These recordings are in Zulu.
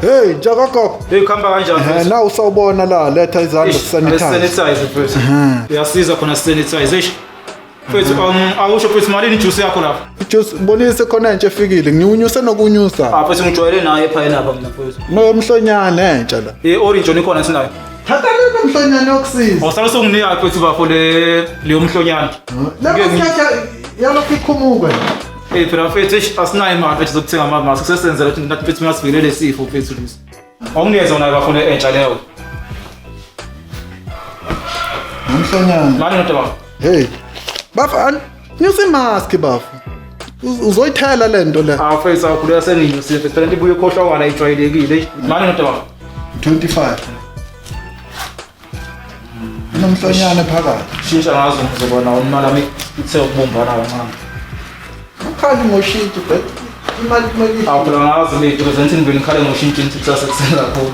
Hey, njakagogo. Hey kuhamba kanjani? Eh, na usawubona la letha izandla sanitize. Sanitize mfethu. Uyasiza khona sanitize. Eish. Mfethu awusho mfethu malini ijuice yakho lapha? Juice bonise khona entsha efikile. Ngiwunyuse nokunyusa. Ah mfethu ngijwayele naye pineapple mina mfethu. No mhlonyane entsha la. Eh orange yona ikhona sinayo. Thatha le mhlonyane yokusiza. Awusale usunginika mfethu bafo le leyo mhlonyane. Le mask yalokhu ikhumuka. Eh phela mfethu eish asinayo imali mfethu zokuthenga ama-mask sesenzela ukuthi nathi mfethu masivikelele sifo mfethu lesi. Awunginikeze wona bafo le entsha leyo. Umhlonyane. Mali ndoda bafo. Hey. Bafo nyusa imask bafo. Uzoyithela le nto le. Ah mfethu awukhuleka senginyusile mfethu phela into ibuye ikhohlwakala ijwayelekile. Mali ndoda bafo. 25. Inomhlonyane phakathi. Shintsha ngazo ngizobona imali yami ithe ukubumbana kancane. Ukhali ngoshintshi but imali kumele Awu phela ngazi lethu because ngithi ngivele ngikhale ngoshintshi ngithi kusasa ekuseni kakhulu.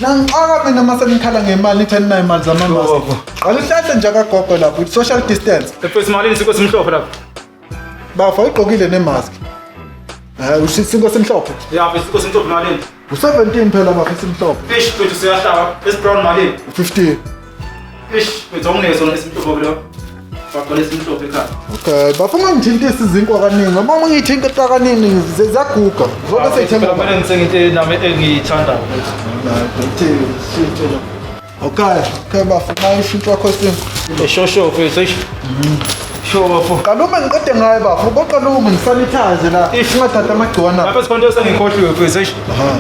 Nangixaka mina uma senikhala ngemali nithi aninayo imali zamamask. Gogo. Qala uhlahle nje kagogo lapho with social distance. Mfethu malini sinkwe simhlophe lapha? Bafa ugqokile nemask. Eh usisinko simhlophe. Ya mfethu sinkwe simhlophe malini? U17 phela bafo simhlophe. Fish mfethu siyahlaba. Esi brown malini? 15. Fish mfethu awungeso esimhlophe lo. Bagcwale esimhlophe ekhaya. Okay, bafo ungangithintisi izinkwa kaningi. Ngoba uma ngiyithinta kaningi ziyaguga. Zobe seyithenga. Kumele ngithenge into nami engiyithandayo mfethu. Okay, okay bafo, mayishintshwa wakho isinkwa. Eshosho mfethu eish. Sho bafo. Qalume ngiqede ngayo bafo, boqalume ngisanitize la. Ish. Ungathatha amagciwane. Lapha sikhonto sengikhohliwe mfethu eish. Aha.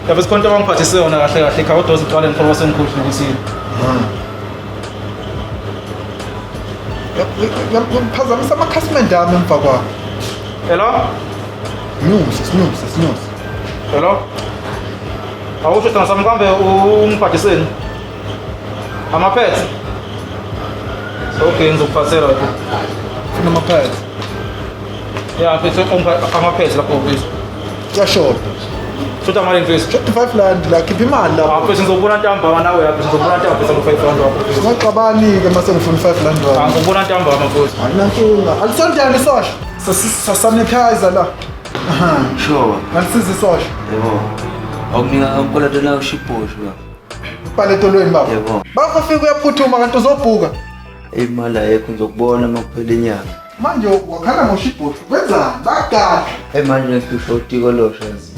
Lapha sikhonto abangiphathise yona kahle kahle ekhaya kodwa uziqale ngikholwa sengikhohliwe ukuthi Ngiphazamisa amakhasimende ami emva kwakho. Hello? Nyusa, sinyusa, sinyusa. Hello? Awusho sithando sami kambe ungiphathiseni? Ama-pads? Okay, ngizokuphathela lapho. Funa ama-pads. Ya, mfethu ama-pads lapho mfethu. Kuyashoda. Shota malini mfethu? Shoda 5 rand la, khipha imali Ah, lapho. mfethu ngizokubona ntambama nawe lapho, ngizokubona ntambama mfethu ngo-5 rand wakho mfethu. Singaxabani-ke uma sengifuna 5 rand Ah, wami. ngizokubona ntambama mfethu. Ayinankinga. Alisondele isosha. Sasanitizer la. Aha. Sure. Ngalisiza isosha. Yebo. Awukunika ukoloto la ushibhoshu baba. Bhala edolweni baba. Yebo. Bafo fika uyaphuthuma kanti uzobhuka. Imali ayikho ngizokubona uma kuphela inyanga. Manje wakhala ngoshibhoshu. Wenzani? Bagadla. Hey manje ngihlushwa utikolosha yazi.